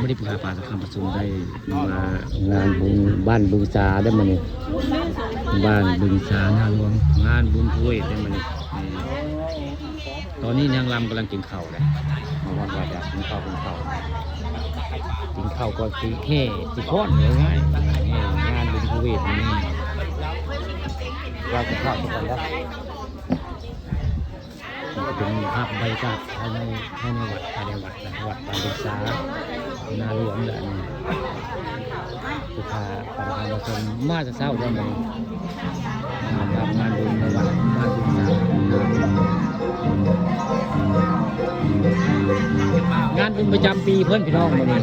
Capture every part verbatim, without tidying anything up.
บ่ได้พาปาสักคำประชุมได้ มางานบุญบ้านบึงสาได้มื้อนี้ บ้านบึงสานาหลวง งานบุญพระเวทได้มื้อนี้ ตอนนี้นางรำกำลังกินข้าวเลย มาวันว่าอยากกินข้าว กินข้าว กินข้าวก่อนสิแห่สิฟ้อนเลยง่าย นี่งานบุญพระเวทนี่ เรากินข้าวทุกคนแล้ว เป็นภาพบรรยากาศภายใน ภายในวัด ภายในวัดนะ วัดบ้านบึงสานาหลวงแหละนี่ ผู้พาประชาชนมาแต่เช้าเด้อมื้อนี้ งานบุญในวัดบ้านบึงสา งานบุญประจำปีเพิ่นพี่น้องมื้อนี้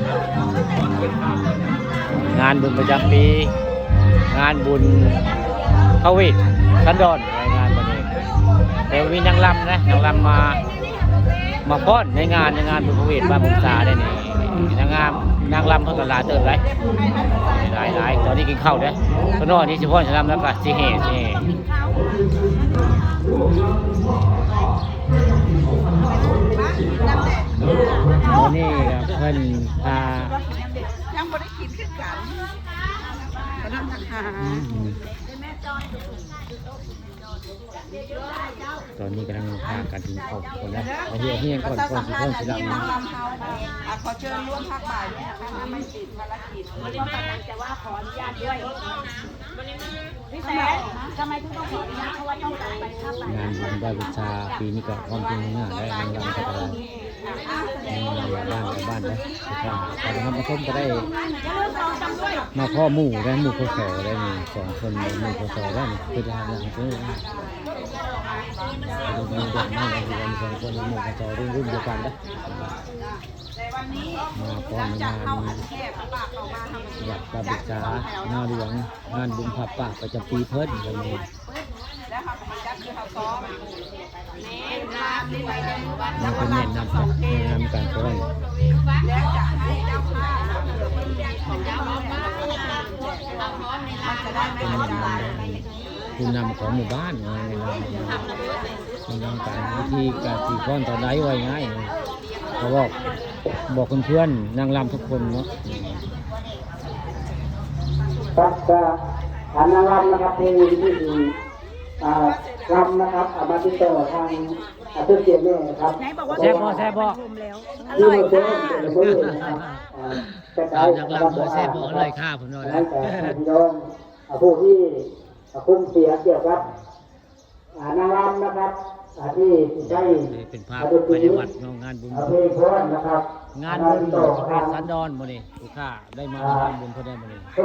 งานบุญประจำปี งานบุญพระเวทสันดร งานมื้อนี้ แต่มีนางรำนะ นางรำมา มาฟ้อนในงาน ในงานบุญพระเวทบ้านบึงสาได้นี่ นางงาม นางรำเพิ่นก็หลายเติบหลาย หลายหลาย ตอนนี้กินข้าวเด้อ ข้างนอกนี่สิฟ้อนสิรำแล้วก็สิแห่ สิแห่ ตอนนี้ก็เพิ่นพา ยังบ่ได้กินคือกัน ก็นั่นนะคะ อืม ตอนนี้กำลังพากันกินข้าวก่อนนะ เอาเฮียเฮียก่อน ก่อนสิก่อนสิลำนะ นางรำเฮา อ่ะ ขอเชิญร่วมพักบ่ายด้วยนะคะ ถ้าไม่ติดภารกิจ วันนี้มาแต่ว่าขออนุญาตด้วย พี่แสง ทำไมถึงต้องขออนุญาต เพราะว่าต้องการไปภาคบ่าย งานบุญบ้านบึงสาปีนี้ก็พร้อมเป็นงานได้ นางรำก็ได้ อืม บ้านกับบ้านนะ แต่ถ้าเรามาชมก็ได้ มาพ่อหมู่ได้ หมู่พศได้นี่ สองคนเลย หมู่พศได้นี่ คือทหารหลังคือ มีเด็กน้อยกันอยู่กันสองคน หมู่พศรุ่นรุ่นเดียวกันนะ มาพร้อมในงานวัดการศึกษานาหลวง งานบุญผ้าป่าประจำปีเพิ่นก็มี มาเป็นแนะนำครับ แนะนำการฟ้อน เป็นแนะนำผู้นำของหมู่บ้านนะ แนะนำ แนะนำการวิธีการตีฟ้อนตอนใดไว้ง่าย ก็บอก บอกเพื่อนๆนางรำทุกคนเนาะ ครับ ก็อ่านางรำนะครับ เพลงที่สี่ อ่า รำนะครับ เอามาติดต่อทาง อ่า เพื่อนเชียร์แม่นะครับ ไหนบอกว่า แซ่บบ่ แซ่บบ่ ชมแล้ว ที่มาเจอกันในมื้อนี้นะครับ อ่า สาวนักรำเพิ่นแซ่บบ่อร่อยค่ะเพิ่นว่า นั้นแต่พี่น้อง อ่า ผู้ที่ อ่า คุ้มเสียเกี่ยวกับ อ่า นางรำนะครับ อ่า ที่ได้ นี่เป็นภาพภายในวัดเนาะ งานบุญ อ่า เพลงฟ้อนนะครับ งานบุญพระเวสสันดรมื้อนี้ ลูกค้าได้มางานบุญเพิ่นได้มื้อนี้